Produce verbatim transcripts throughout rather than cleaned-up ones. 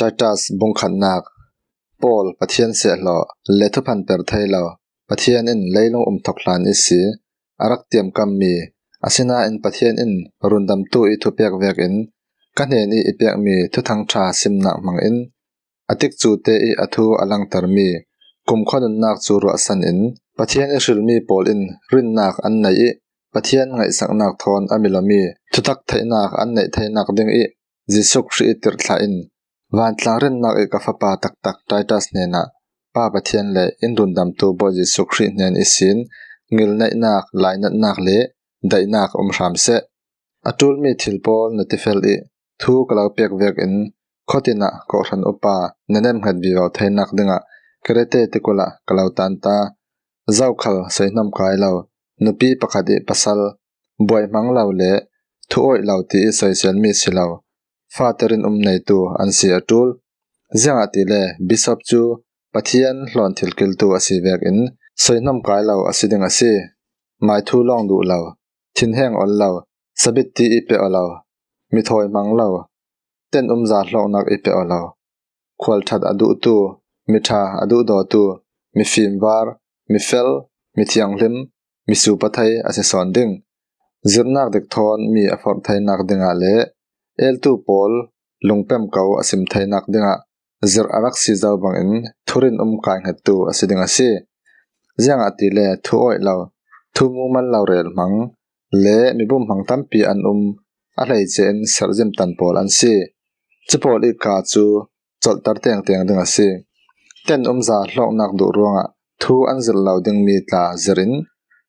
Titus bung khatnak. Paul, Pathian sehlawh le thuphan per thei lo, Pathian in leilung um thok hlan i si, a rak tiamkam mi, asinain Pathian in rundamtu i thupek vekin ka hnen i i pekmi thuthang ṭha simnak hmangin a tikcute i a thu a langtermi kumkhua nunnak cu ruahsan in Pathian i hrilmi pawl in rinnak an nei i Pathian ngaihsaknak thawn a milami thutak theihnak an neih theinak ding i Jesuh Khrih i tirhthlah in vantlang rinnak i ka fapa taktak Titus hnenah Pa Pathian le in rundamtu Bawi Jesuh Khrih hnen ihsin ngilneihnak, lainatnak le daihnak um hram seh. A ṭulmi thil pawl na tifel i thu ka lo pek vekin khuatinah kawhhran upa na nemhnget vivo theinak dingah Krete tikulah ka lo tanta. Zokhal seihnawm kai lo, nupi pakhat i pasal buaihmang lo le thu awih lo ti i soiselmi si lo, fate rinum neitu an si a ṭul. Ziangahtile Bishop cu Pathian hlawn thilkiltu a si vekin soihnawm kai lo a si ding a si. Maithu lawng duh lo, thinheng ol lo, sabitti i pe aw lo, mithawi hmang lo, tenumza hlawknak i pe aw lo, khualṭhat a duhtu, miṭha a duhdawtu, mifimvar, mifel, mithianghlim, misupathei a si sawn ding. Zirhnak dik thawn mi a forh theinak dingah le eltu pawl lungpem ko a sim theinak dingah zirh a rak si zo bangin thurin um kai hngettu a si ding a si. Ziangahtile thu awih lo, thu mumal lo rel hmang le mibum hmang tampi an um, a hleice in serhzim tan pawl an si. Cu pawl i ka cu colhter tengteng ding a si. Tenumza hlawknak duh ruangah thu an zirh lo dingmi tla zirhin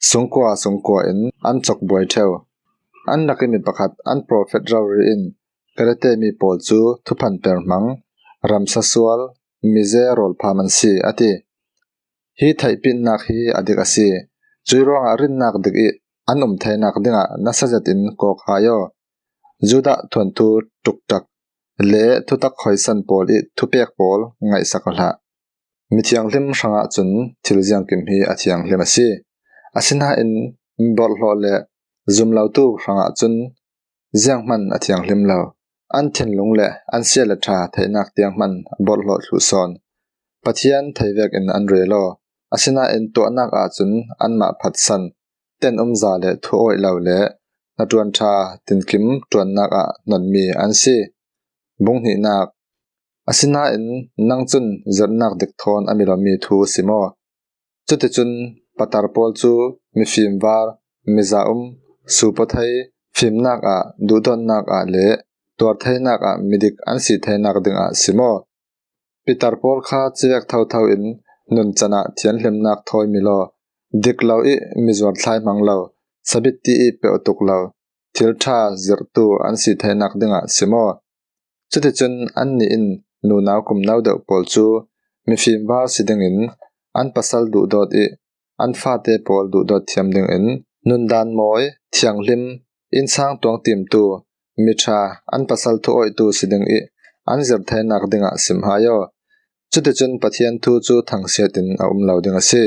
sungkua sungkua in an cawk buai ṭheu. An lak i mi pakhat an profet rori in Krete mi pawl cu thuphan per hmang, ramsa sual, mize rawlpham an si, a ti. Hi theihpinnak hi a dik a si. Cui ruangah rinnak dik i an um theinak dingah nasa zetin kawk hai aw. Judah thuanthu ṭukṭak le thutak hawisan pawl i thupek pawl ngaihsak aw hlah. Mithianghlim hrangah cun thil ziangkim hi a thianghlim a si. Asinain miborhhlawh le zumlotu hrangah cun zianghman a thianghlim lo. An thinlung le an sia le ṭha theihnak tiang hman a borhhlawh thluh sawn. Pathian thei vekin an rel aw. Asinain tuahnak ahcun anmah phatsan, tenumza le thu awih lo le hnaṭuan ṭha tinkim ṭuannak ah hnonmi an si. Bung hnihnak. Asinain nang cun zirhnak dik thawn a milawmi thu sim aw. Cuticun patar pawl cu mifimvar, mizaum, supathei, fimnak ah, duhdawtnak ah le tuartheinak ah midik an si theinak dingah sim aw. Pitar pawl kha civek thotho in nuncan ah thianhlimnak thawi mil aw. Dik lo i mizuar thlai hmang lo, sabitti i peuh tuk lo, thil ṭha zirhtu an si theinak dingah sim aw. Cuticun annih in nunau kumno deuh pawl cu mifimvar si dingin an pasal duhdawt i an fate pawl duhdawt thiam dingin nundan mawi, thianghlim, innsang tuangtimtu, miṭha, an pasal thu awihtu si ding i an zirh theinak dingah sim hai aw. Cuticun Pathian thu cu thangsiat in a um lo ding a si.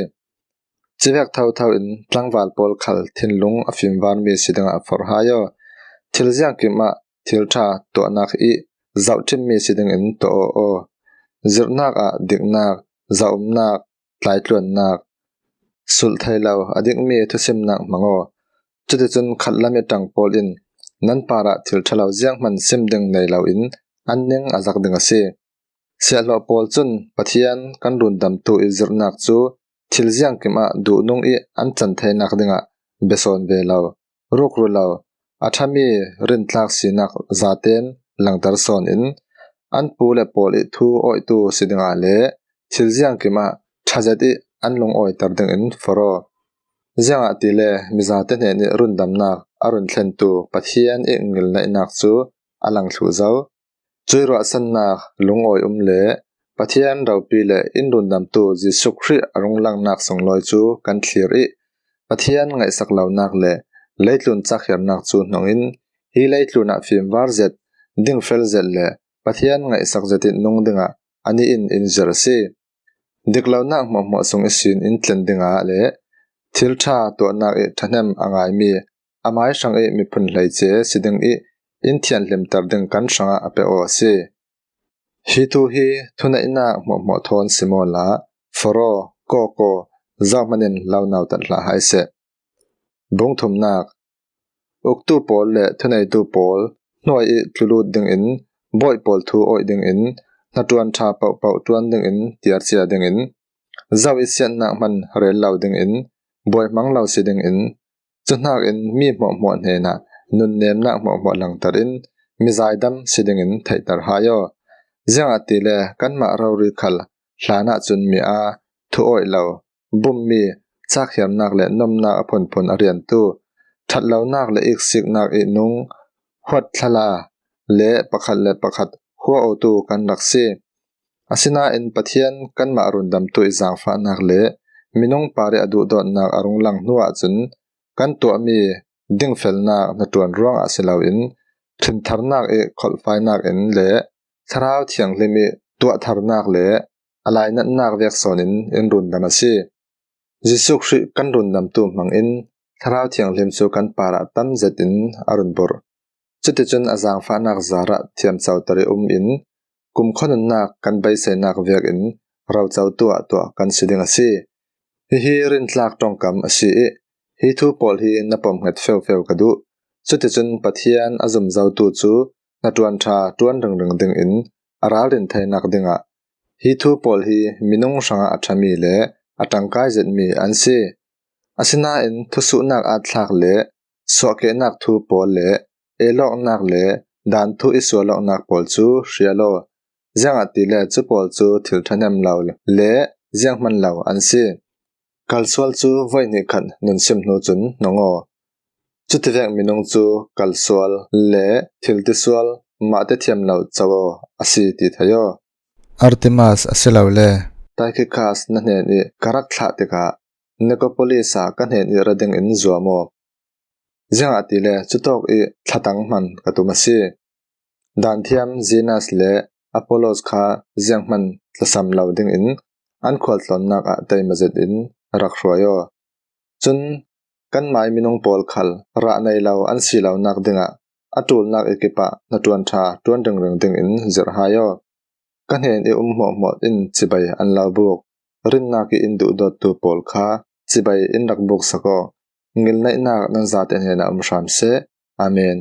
Civek thotho in tlangval pawl khal thinlung a fimvarmi si dingah forh hai aw. Thil ziangkim ah thil ṭha tuahnak i zohṭhimmi si dingin tuah aw aw. Zirhnak ah diknak, zaumnak, tlaitluannak, sulh thei lo a dikmi thusimnak hmang aw. Cuticun khatlam i ṭang pawl in nan parah thil ṭha lo zianghman sim ding nei loin an ning a zak ding a si. Siahhlawh pawl cun Pathian kan rundamtu i zirhnak cu thil ziangkim ah duhnung i an can theinak dingah bia sawn ve lo, rukru lo, a ṭhami rintlak sinak zaten langter sawn in an pu le pawl i thu awihtu si dingah le thil ziangkim ah ṭha zet i an lungawiter dingin forh aw. Ziangahtile mizate hnen i rundamnak a run thlentu Pathian i ngilneihnak cu a lang thluh zo. Cui ruahsannak lungawi um le Pathian ropi le in rundamtu Jesuh Khrih a rung langnak sunglawi cu kan thlir i Pathian ngaihsak lonak le leitlun cakhiarnak cu hnongin hi leitlun ah fimvar zet, dingfel zet le Pathian ngaihsak zet i nung dingah a ni in in zir a si. Diklonak hmuahhmuah sung ihsin in tlen dingah le thil ṭha tuahnak i ṭhahnem a ngaimi amai hrang i miphun hleice si ding i in thianhlimter ding kan hrangah a pe aw a si. Hi thu hi thuneihnak hmuahhmuah thawn simawla, foro, kawkaw, zohmanin lo nautat hlah hai seh. Bung thumnak. Uktu pawl le thuneitu pawl hnuai ih tlulut dingin, bawi pawl thu awih dingin, hnaṭuan ṭha pohpoh ṭuan dingin, tiarcia dingin, zo ih siatnak hman rel lo dingin, buaihmang lo si dingin, cuhnakin mi hmuahhmuah hnenah nunnemnak hmuahhmuah langter in, mi zaidam si dingin theihter hai aw. Ziangahtile kanmah rori khal hlan ahcun mi aa thu awih lo, bummi, cakhiarnak le nomnak a phunphun a riantu, ṭhatlonak le iksiknak ih nung, huat thlala le pakhat le pakhat huaotu kan rak si. Asinain Pathian kanmah rundamtu ih zaangfahnak le minung parih a duhdawtnak a rung lang hnu ahcun kan tuahmi dingfelnak hnaṭuan ruangah si loin, ṭhintharnak ih kholhfainak in le Thlarau Thianghlim ih tuahtharnak le a lainatnak vek sawnin in rundam a si. Jesuh Khrih kan rundamtu hmangin Thlarau Thianghlim cu kan parah tam zetin a run burh. Cuticun a zaangfahnak zarah thiamcoter ih um in, kumkhua nunnak kan beiseinak vekin rocotu ah tuah kan si ding a si. Hihi rintlak ṭongkam a si ih, hi thu pawl hi na pomhnget feufeu ka duh. Cuticun Pathian a zumzotu cu hnaṭuan ṭha ṭuan ringring dingin a ralrin theinak dingah hi thu pawl hi minung hrangah a ṭhami le a ṭangkai zetmi an si. Asinain thusuhnak aatthlak le suahkehnak thu pawl le elawknak le daan thu ih sualawknak pawl cu hrial aw. Ziangahtile cu pawl cu thil ṭhahnem lo le zianghman lo an si. Kalsual cu voihnih khat nunsim hnu cun hnong aw. Cutivek minung cu kalsual le thiltisual mahte thiam lo co aw a si ti thei aw. Artemas asilole Tychicus na hnen ih ka rak thlah tikah Nikopolis ah ka hnen ih ra dingin zuam aw. Ziangahtile cutawk ih thlatang hman ka tum a si. Daanthiam Zenas le Apollos kha zianghman tlasam lo dingin an khualtlawnnak ah teima zetin rak hruai aw. Cun kanmai minung pawl khal rah nei lo an si lonak dingah a ṭulnak ih kipah hnaṭuan ṭha ṭuan ringring dingin zirh hai aw. Ka hnen ih um hmuahhmuah in cibai an lo buk. Rinnak ih in duhdawttu pawl kha cibai in rak buksak aw. Ngilneihnak nan zate hnenah um hram seh. Amen.